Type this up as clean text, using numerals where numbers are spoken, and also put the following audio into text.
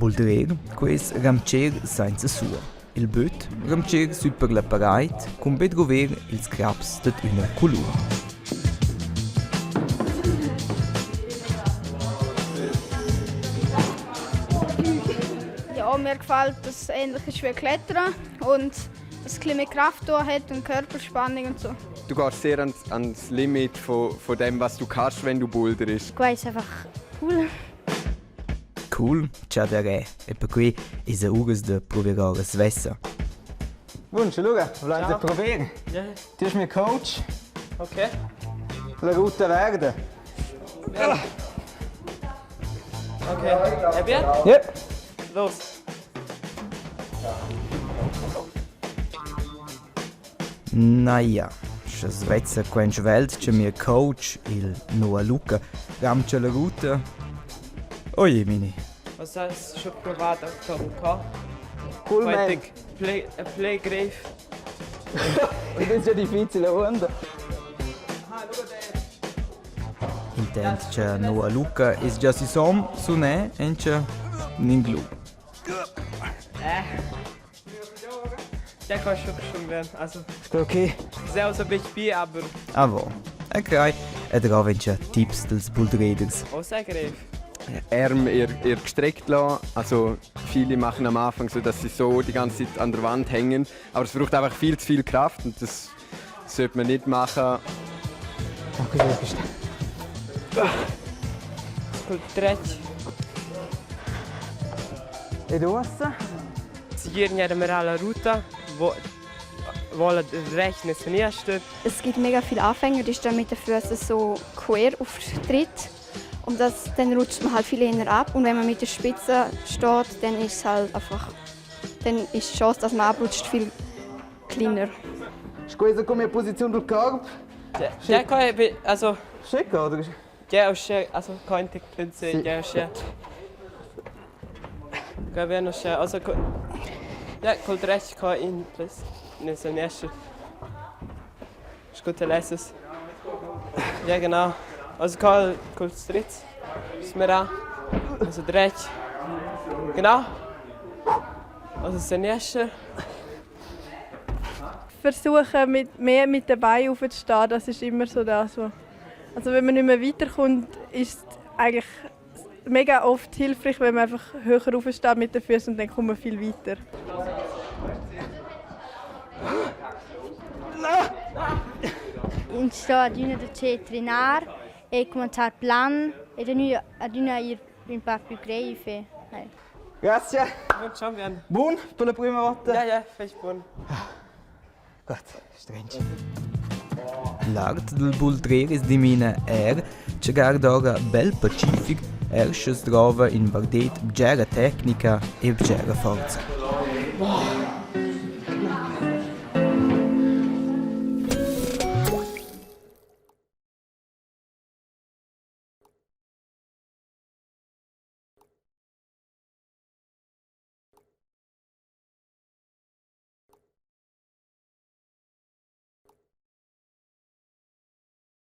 Buldrer, quai es rampcher sainza sua. Il böt rampcher sü per la paraid cun be druver ils craps dad üna culur. Ja, mir gefällt, dass es ähnlich ist wie Klettern und dass es ein bisschen mehr Kraft da hat und Körperspannung und so. Du gehst sehr ans, ans Limit von, von dem, was du kannst, wenn du boulderst. Quai ist einfach cool. Cool, cha der è, e perquei esa uras da pruver ora svessa. Bun, lura, vulains prover. Ti es mio coach. Okay. La ruta verde. Okay. È bien? Yep. Los. Naja, scha's vezza quaint svelt cha mia coach, il Noah Luca, rampcha la ruta. Oi, Mini. Was hast schon provato a toccare? Cool, man. Play, play grev. Das ist ja difficile, onda. Intant cha Noah Luca es già süsom, sunè encha ninglu. Äh. Der kann schon schon werden. Also, Ist okay. sehr so ein bisschen, aber Avo. E crai, e dravencha tips dels buldreders. auch sehr grev. Arm eher, eher gestreckt lassen. Also viele machen am Anfang so, dass sie so die ganze Zeit an der Wand hängen. Aber es braucht einfach viel zu viel Kraft und das sollte man nicht machen. Okay, das ist Col dretg. Ed uossa? Segir gnarà la ruta, vo vola dretg ne seniester. Es gibt mega viele Anfänger, die stehen mit den Füßen so quer auf Tritt. Und das, dann rutscht man halt viel eher ab. Und wenn man mit der Spitze steht, dann ist es halt einfach, dann ist die Chance, dass man abrutscht, viel kleiner. Scusa come posizione del corpo? Ja, ja, also Schick, oder? Ja, uschè, also quant pensi, Sì. ja, uschè. Che bien uschè, also ja, col dretg co in plus ne seniester. Scu te lesses. Ja, genau. Also col col stritz. Smera. Also dretg. Genau. Also seniester. Versuchen, mit, mehr mit den Beinen aufzustehen, das ist immer so das, was also wenn man nicht mehr weiterkommt, ist es eigentlich mega oft hilfreich, wenn man einfach höher aufsteht mit den Füßen und dann kommt man viel weiter. Ins sto adüna da che trenar e cumanzar plan ed adüna ir ün pa plü greiv e Grazie. Buon schon bien. Buon per la prima volta. Ja, ja, fetg bun. Gott, strange. L'art dal buldrer es dimena eir cha guardora bel pacific eir scha's drouva in vardet bgera tecnica e bgera forza.